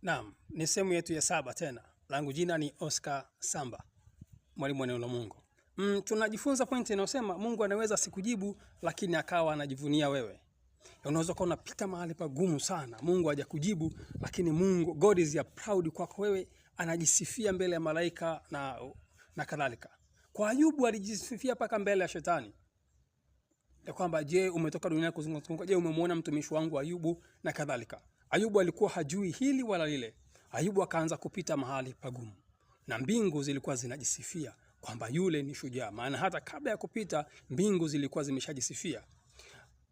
Naam, ni sehemu yetu ya saba tena. Langu jina ni Oscar Samba, mwalimu wa neno la Mungu. Tunajifunza pointi inayosema Mungu anaweza asikujibu lakini akawa anajivunia wewe. Unaweza kuwa unapita mahali pagumu sana, Mungu hajakujibu, lakini Mungu, God is ya proud kwako wewe, anajisifia mbele ya malaika na kadhalika. Kwa Ayubu alijisifia mpaka mbele ya shetani ya kwamba je, umetoka duniani kuzunguka? Je, umemwona mtumishi wangu Ayubu na kadhalika. Ayubu alikuwa hajui hili wala lile. Ayubu akaanza kupita mahali pagumu, na mbingu zilikuwa zinajisifia kwamba yule ni shujaa, maana hata kabla ya kupita mbingu zilikuwa zimeshajisifia.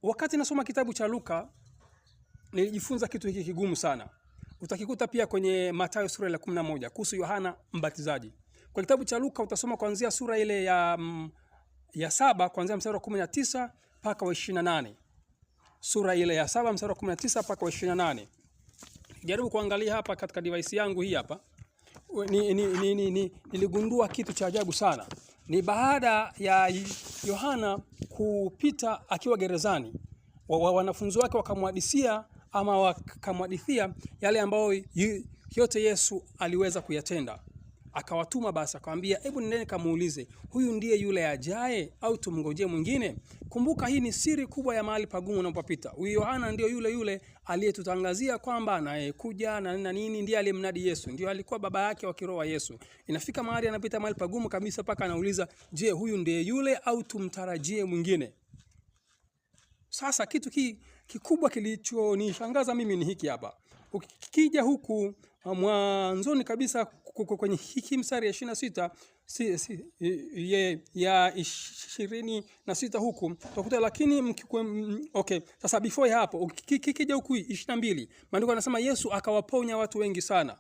Wakati nasoma kitabu cha Luka nilijifunza kitu hiki kigumu sana. Utakikuta pia kwenye Mathayo sura ya 11 kuhusu Yohana Mbatizaji. Kwa kitabu cha Luka utasoma kuanzia sura ile ya 7 kuanzia mstari wa 19 mpaka wa 28. Sura ile ya 7 mstari wa 19 mpaka wa 28. Jaribu kuangalia hapa katika device yangu hii hapa. Niligundua kitu cha ajabu sana. Ni baada ya Yohana kupita akiwa gerezani, wanafunzi wake wakamhadisia ama wakamhadithia yale ambayo yote Yesu aliweza kuyatenda. Akawatuma basi akamwambia, hebu nendeni kamuulize, huyu ndiye yule ajaye au tumngojee mwingine? Kumbuka hii ni siri kubwa ya mahali pagumu unapopita. Huyu Yohana ndiyo yule yule aliyetutangazia kwamba anayekuja na nini, ndiye aliyemnadi Yesu, ndiyo alikuwa baba yake wa kiroho wa Yesu. Inafika mahali anapita mahali pagumu kabisa, mpaka anauliza, je, huyu ndiye yule au tumtarajie mwingine? Sasa kitu kikubwa kilichonishangaza mimi ni hiki hapa. Ukija huku mwanzoni kabisa kwenye hiki mstari ya 26 ya 26 huku utakuta lakini okay, sasa before ya hapo ukija huku 22 maandiko yanasema Yesu akawaponya watu wengi sana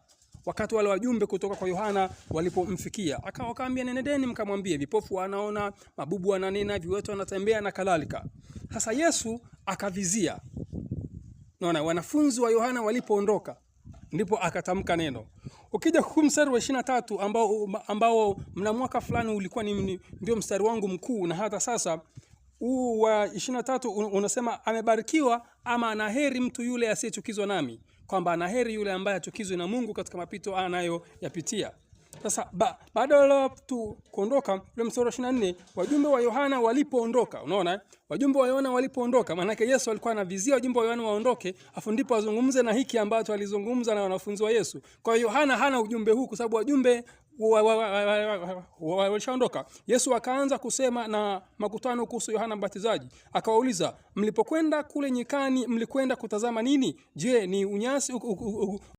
wakati wale wajumbe kutoka kwa Yohana walipomfikia, akawaambia, nendeni mkamwambie vipofu wanaona, mabubu wananena, viwete wanatembea na kadhalika. Sasa Yesu akavizia. Naona wanafunzi wa Yohana walipoondoka ndipo akatamka neno. Ukija huku mstari wa 23 ambao mna mwaka fulani ulikuwa ni ndio mstari wangu mkuu, na hata sasa huu wa 23 unasema amebarikiwa ama anaheri mtu yule asiyechukizwa nami, kwamba anaheri yule ambaye achukizwe na Mungu katika mapito anayoyapitia. Sasa baada ya watu kuondoka, ule mstari wa 24, wajumbe wa Yohana walipoondoka, unaona Wajumbe wa Yohana walipoondoka, maana yake Yesu alikuwa anavizia wajumbe wa Yohana waondoke, afu ndipo azungumze na hiki ambacho alizungumza na wanafunzi wa Yesu. Kwa hiyo Yohana hana ujumbe huu kwa sababu wajumbe walishaondoka. Yesu akaanza kusema na makutano kuhusu Yohana Mbatizaji, akawauliza, mlipokwenda kule nyikani mlikwenda kutazama nini? Je, ni unyasi